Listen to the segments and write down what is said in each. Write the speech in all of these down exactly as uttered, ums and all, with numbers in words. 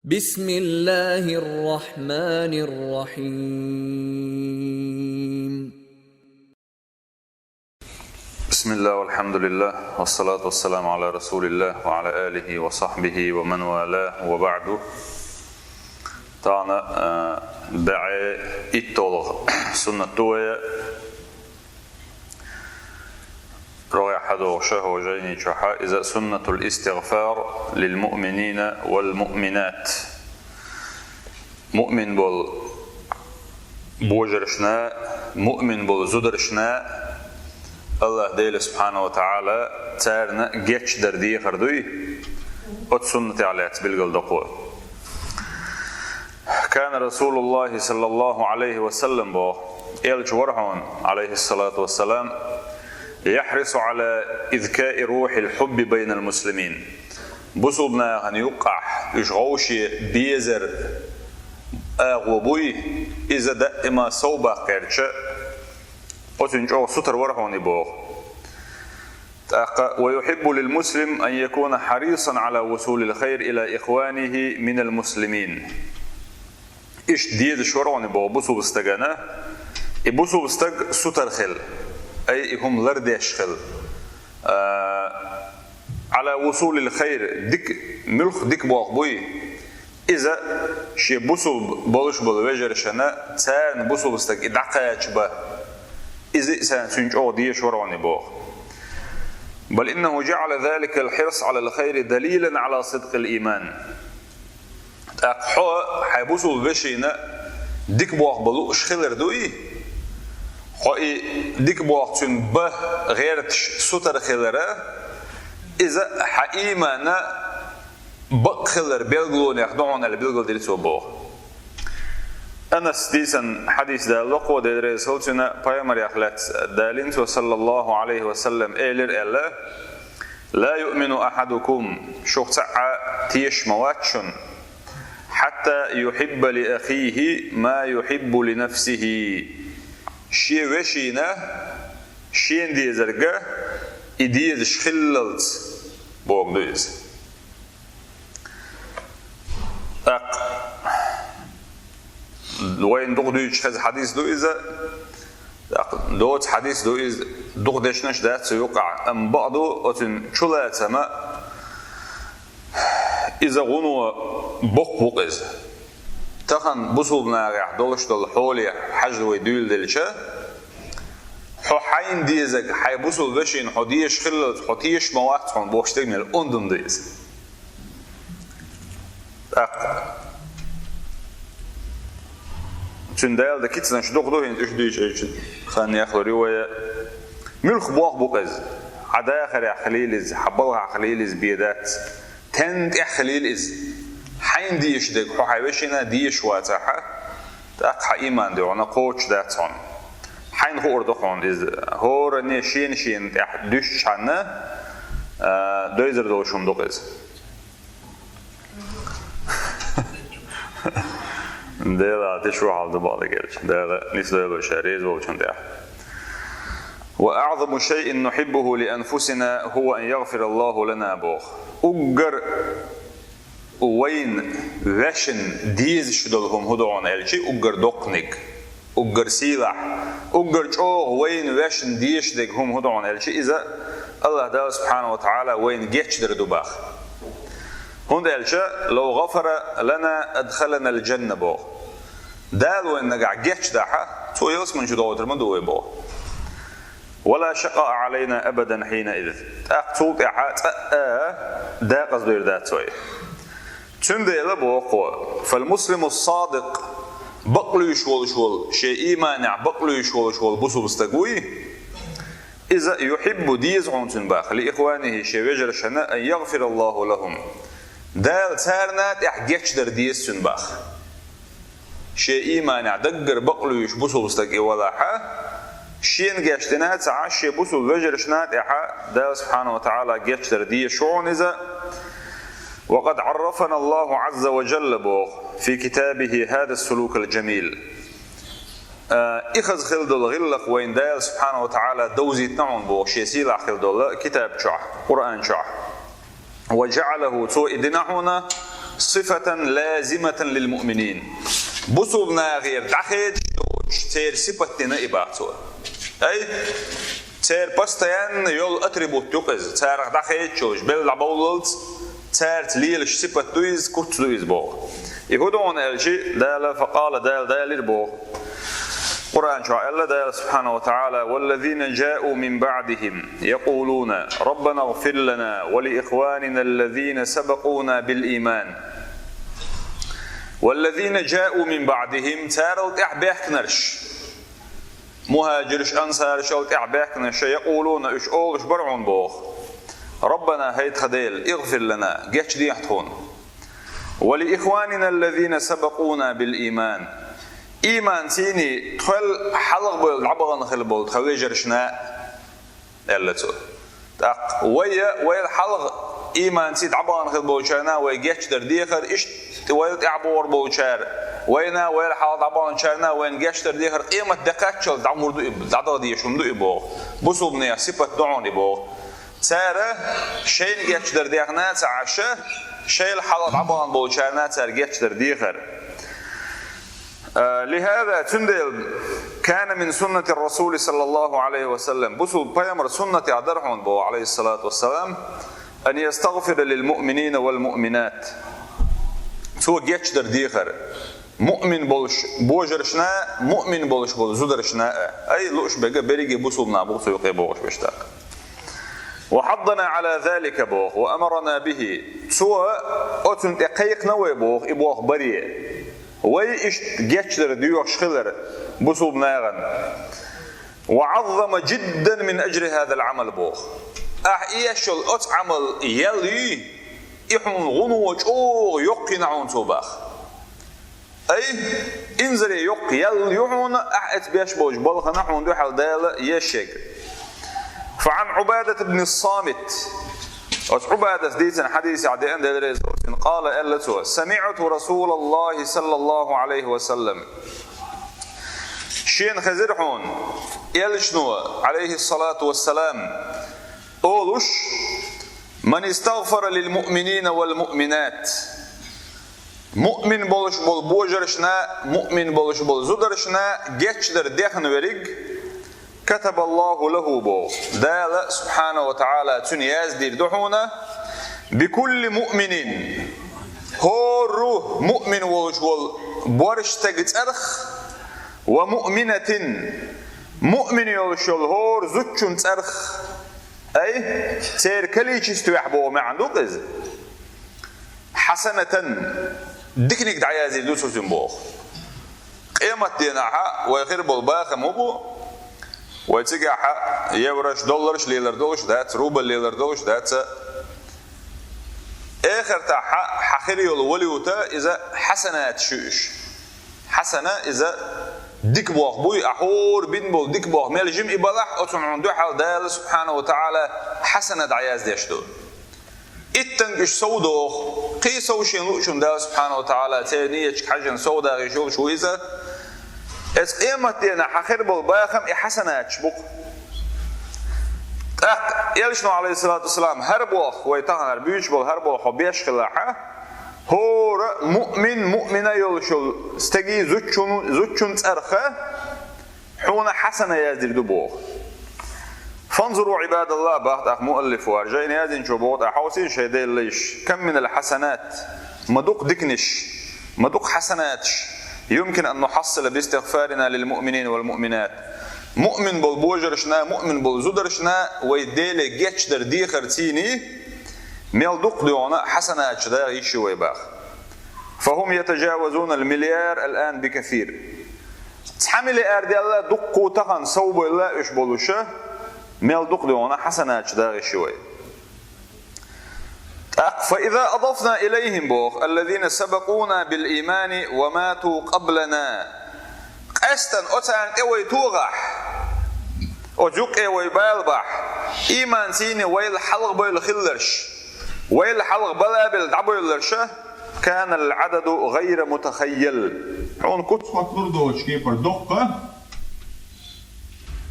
بسم الله الرحمن الرحيم. بسم الله والحمد لله والصلاة والسلام على رسول الله وعلى آله وصحبه ومن والاه وبعد. Тана баъ ит толгъ суннат дуая. Рогъя хьадогъуша хожайни чухьа иза سنة الاستغفار للمؤمنين والمؤمنات. Муъмин бол божаршна, муъмин бол зударшна, Аллах Дела Субхьана ва ТаӀала царна гечдар дехар дуй, оцу суннатехь лаьцна билгал докхо. كان رسول الله صلى الله عليه وسلم боху, элча вара хьуна, عليه الصلاة والسلام, يحرص على إذكاء روح الحب بين المسلمين. Бусулба нахана юккъахь уьш гӀовше безар агӀо буй, иза даима сов баккхерча, оцуьнан чӀогӀа сутара вара хьуна и боху. ТӀаккха ويحب للمسلم أن يكون حريصا على وصول الخير إلى إخوانه من المسلمين. Иштта дезаш вара хьуна боху бусулба стагана, и бусулба стаг сутара хила, ай и хӀума лардеш хила. А, على وصول الخير, дика, муьлхха дика боху буй, иза шен бусулба болуш болу вежаршана, царна бусулба стаг и дӀакхача бан, иза а царна цуьнан чӀогӀа дезаш вара хьуна боху. بل إنه جعل ذلك الحرص على الخير دليلا على صدق الإيمان. ТӀаккха хьо хьайн бусулба вешина дика боху бан лууш хилар дуй, хьо и дика боху цуьнан бан гӀерташ сутара хилара, иза хьан иймана бакъ хилар билгалонех ду хьуна аьлла билгалдира цо боху. Анас дийцина хьадис далла вакхо, Дела реза хуьлда цунна, пайхамарех лаьцна далийна цо, صلى الله عليه وسلم, элира аьлла: لا يؤمن أحدكم, шух цхьа а тешаш ма вац шуна, حتى يحب لأخيه ما يحب لنفسه, шен вешина шена дезарг и дезаш хиллалц, боху ду иза. ТӀаккха вайна дукха дуьйцуш хеза хьадис ду иза. ТӀаккха доцу хьадис ду иза, дукха дешнаш дац цу юкъахь, амма бакъ ду оцуьнан чулацама, иза гӀуно боккха бу-кх иза. Тахана бусулба нахехь долуш долу хьоле хьажа вай дуьйладелча, хьо хьайна дезарг хьайн бусулба вешина хьо дезаш хиллалц хьо тешаш ма вац хьуна бохуш дерг мел ондам ду иза. ТӀаккха цуьнан Дала дан кицанаш дукха ду хӀинца уьш дуьйцуьйту хан яхлур ю вай. Муьлхха боху бу-кх иза? Хьан дахарехь хилийла иза, хьан балхахь хилийла иза бен дац. Тенна тӀехь хилийла иза. Хьайна дезаш дерг хьо хьайн вешина дезаш вацахьа, тӀаккха хьан ийман дуьхьал кхочуш дац хьуна. Хьайна хуур ду хьуна иза. ХӀоранне шена-шена тӀехь дуьстчхьанна, а, дойзар долуш хӀума ду-кх иза. Дела тиша вахьал ду бакъдерг элча. Дала нисдойла ша реза волчун тӀехь. وأعظم شيء نحبه لأنفسنا هو أن يغفر الله لنا боху. Уггар вайна вешан дезаш долу хӀума хӀун ду хьуна элча, уггар доккханиг, уггар сийлахь, уггар чӀогӀа вайна вешан дезаш дерг хӀума хӀун ду хьуна элча, иза Аллах Дала Субхьана ва ТаӀала вайна гечдар ду баха. ХӀунда аьлча, لو غفر لنا أدخلنا الجنة боху. Дала вайна нагахь гечдахьа, цо ялсамани чу дохуьйтур ма ду вай боху. ولا شقاء علينا أبدا حينئذ. ТӀаккха цул тӀаьхьа цкъа а декъаза дойр дац вай. Цундела боху кхо: فالمسلم الصادق, бакълуьйш волуш волу, шен ийманехь бакълуьйш волуш волу бусулба стаг вуй, иза يحب, деза хьуна цуьнан баха, لإخوانه, шен вежаршна, أن يغفر الله لهم, Дала царна тӀехь гечдар деза цуьнан баха. Шен ийманехь даггара бакълуьйш бусулба стаг и валахьа, шена гечдина а ца Ӏаш, шен бусулба вежаршна тӀехьа Дала Субхьана ва ТаӀала гечдар дезаш ву хьуна иза. وقد عرفنا الله عز وجل боху في كتابه هذا السلوك الجميل. А, и хаза хила долу гӀиллакх вайна Дала Субхьана ва ТаӀала довзийтина хьуна боху шен сийлахь хила долу китаб чохь, Къуръан чохь. وجعله, цо и дина хьуна, صفة لازمة للمؤمنين. Бусулба нахера дӀахедаш доцуш церан сипат дина и боху цо. Ай, церан постоянно йолу атрибут ю-кх иза, царах дӀахедаш йолуш, белла дӀабовллалц, цаьрца лелаш сипат ду иза, куц ду иза боху. И хӀун ду хьуна аьлча, Дала, факъала, Дала, Дала ира боху. Къуръан чохь аьлла Дала субхьанаху ва таӀала: «والذين جاءوا من بعدهم يقولون ربنا اغفر لنا ولإخواننا الذين سبقونا بالإيمان». «والذين جاءوا من بعدهم», царал тӀаьхьа баьхкинарш, мухӀажирш, ансаршал тӀаьхьа баьхкинарш, «يقولون», уьш олуш бара хьуна боху: «ربنا», хӀай тхан Дела, «اغفر لنا», гечдехьа тхуна. «ولإخواننا الذين سبقونا بالإيمان». Ийман цӀийнан тхол хьалха бевлла дӀабахана хилла болу тхан вежаршна, аьлла цо. ТӀаккха вай, вайл хьалха ийман цӀийнан дӀабахана хилла болчарна вай гечдар дехар, иштта вайл тӀаьхьа богӀур болчара, вайна, вайл хьалха дӀабаханчарна вайна гечдар дехар къемат де кхаччалц дӀа хӀума ду и, дӀадаха дезаш хӀума ду и боху. Бусулбанех сипат ду хьуна и боху. Цара шайна гечдар дехна ца Ӏаш, шайл хьалха дӀабахана болчарна цара гечдар дехар. А, لهذا, цундела, كان من سنة الرسول صلى الله عليه وسلم, бусулба пайхамар суннатехь дара хьуна боху, عليه الصلاة والسلام, أن يستغفر للمؤمنين والمؤمنات. Цо гечдар дехар. Муъмин болуш божаршна, муъмин болуш болу зударшна а, ай, лууш берг берриге бусулба нах бу-кх цу юкъе богӀуш берш тӀаккха. «وحضنا على ذلك», боху, «وأمرنا به». Цо оцунна тӀе кхайкхина вай боху, и боху баре. Вай иштта гечдар доьхуш хилар бусулба нахана. «وعظم جدا من أجر هذا العمل», боху. Ахь еш йолу оцу Ӏамал ял юй, и хьуна гӀуно чӀогӀа йоккхийна хьуна цо баха. Ай, инзаре йоккха ял ю хьуна, ахь эца беш болчу балхана хьуна дуьхьал Дала еш ерг. فعن عبادة بن الصامت. Оцу Ӏубадас дийцина хьадисехь деана, Дела реза хуьлда цунна, قال, аьлла цо: سمعت رسول الله صلى الله عليه وسلم. Шена хезира хьуна, элчано, عليه الصلاة والسلام, олуш: من استغفر للمؤمنين والمؤمنات. Муъмин болуш болу божаршна, муъмин болуш болу зударшна гечдар дехна верг, كتب الله له, боху, Дала субхьанаху ва таӀала цуьнан яздийр ду хьуна, بكل مؤمن, хӀора муъмин волуш волу борш стеган цӀарах, ومؤمنة, муъмин йолуш йолу хӀора зудчун цӀарах, ай, церан количествехь боху маьӀна ду-кх иза. حسنة, диканиг дӀаяздийр ду цо цуьнан боху. Къематденахьа вай хир болу бахам хӀун бу? Вай цигахьа еврош, долларш лелар долуш дац, рубль лелар долуш дац. Эхартахьа хьан хир йолу валюта иза хьасанаташ ю уьш. Хьасана иза дика боху буй, ахь хӀора бина болу дика боху мел жима и балахь, оцунна хьуна дуьхьал Дала субхьанаху ва таӀала хьасана дӀаяздеш ду. Иттанга уьш сов доху, кхин сов шен луучунна Дала субхьанаху ва таӀала церан нийяташка хьаьжжина сов дагӀийш йолуш ву иза. Эцу къематденахь хьан хир болу бахам и хьасанаташ бу-кх. ТӀаккха элчано, Ӏалайхиссалату вассалам, хӀара боху, вай тахана хӀара буьйцуш болу хӀара боху беш хилахьа, хӀора муъмин, муъмина йолуш йолу стегий зудчун, зудчун цӀарах хьуна хьасана яздийр ду боху. فانظروا عباد الله, бах тӀаккха муаллиф вар, жайна яздинчо боху тӀаккха хьовсийша шайн Делан лайш, كم من الحسنات, ма дукха диканаш, ма дукха хьасанаташ, يمكن أن نحصل باستغفارنا للمؤمنين والمؤمنات. Муъмин болу божаршна, муъмин болу зударшна вай Деле гечдар дехар цийний, мел дукха дуьхьуна хьасанаташ дагӀа йиш ю вай баха. فهم يتجاوزون المليار الآن بكثير. Цхьа миллиард яьлла дуккху тахана сов бевлла уьш болуша, мел дукха дуьхьуна хьасанаташ дагӀа йиш ю вай. ТӀаккха, فإذا أضفنا إليهم, боху, الذين سبقونا بالإيمان وماتوا قبلنا. Къаьстина оцарна тӀе вай тохахь, оцу юккъе вай балабахь, ийман цийна вайл хьалха бевлла хилларш, вайл хьалха балабелла дӀабевлларша, كان العدد غير متخيل. Хьуна куц хӀотталур доцу кепара доккха,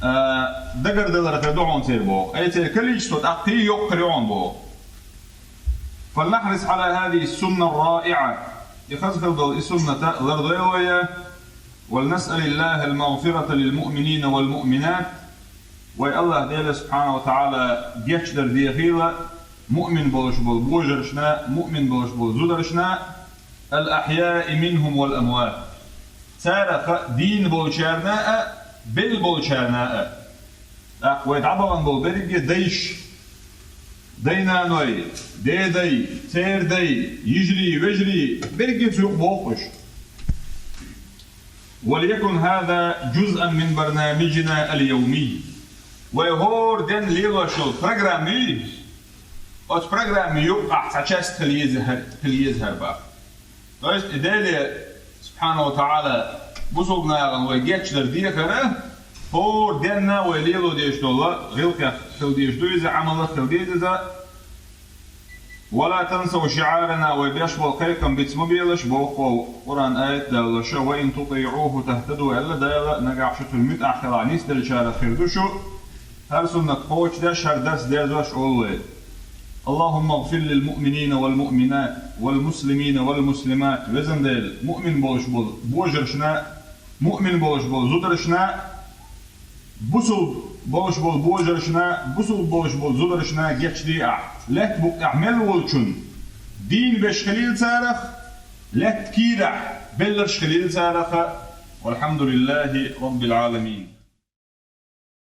а, дагардалар хир ду хьуна церан боху. Ай, церан количество тӀаккха йоккха хир ю хьуна боху. فلنحرص على هذه السنة الرائعة. И хаза хила долу и суннат лардойла вай, ولنسأل الله المغفرة للمؤمنين والمؤمنات. Вай Аллах Дела субхьанаху ва таӀала гечдар дехийла муъмин болуш болу божаршна, муъмин болуш болу зударшна, الأحياء منهم والأموات. Царах дийна болчарна а, белла болчарна а. ТӀаккха вай дӀабахана болу берриге дайш, дай-наной, дедай, церан дай, йижарий, вежарий, берриге цу юкъа бохуш. وليكن هذا جزءا من برنامجنا اليومي. Вай хӀора ден лелош йолу программа, оцу программа юкъахь цхьа часть хила еза хӀара, хила еза хӀара бах. То есть и Деле субхьанаху ва таӀала бусулба нахана вай гечдар дехар, хӀора денна вай лело дезаш долу гӀиллакхех хила дезаш ду иза, Ӏамалах хила деза иза. ولا تنسوا شعارنا, вай беш болу кхайкхам биц ма белаш, боху Къуръан аят даллалаш, وإن تطيعوه تهتدوا аьлла Дала, нагахь шу цуьнан муьтӀахь хилахь нисделлачарах хир ду шу, хӀара суннат кхочушдеш, хӀара дарс дерзош олу вай. اللهم اغفر للمؤمنين والمؤمنات والمسلمين والمسلمات, везан Дела, муъмин болуш болу божаршна, муъмин болуш болу зударшна, бусулба болуш болу божаршна, бусулба болуш болу зударшна гечде ахь. Лаьтта букъ тӀехь мел волчун дийна беш хилийла царах, лаьтта кийрахь белларш хилийла царах. والحمد لله رب العالمين.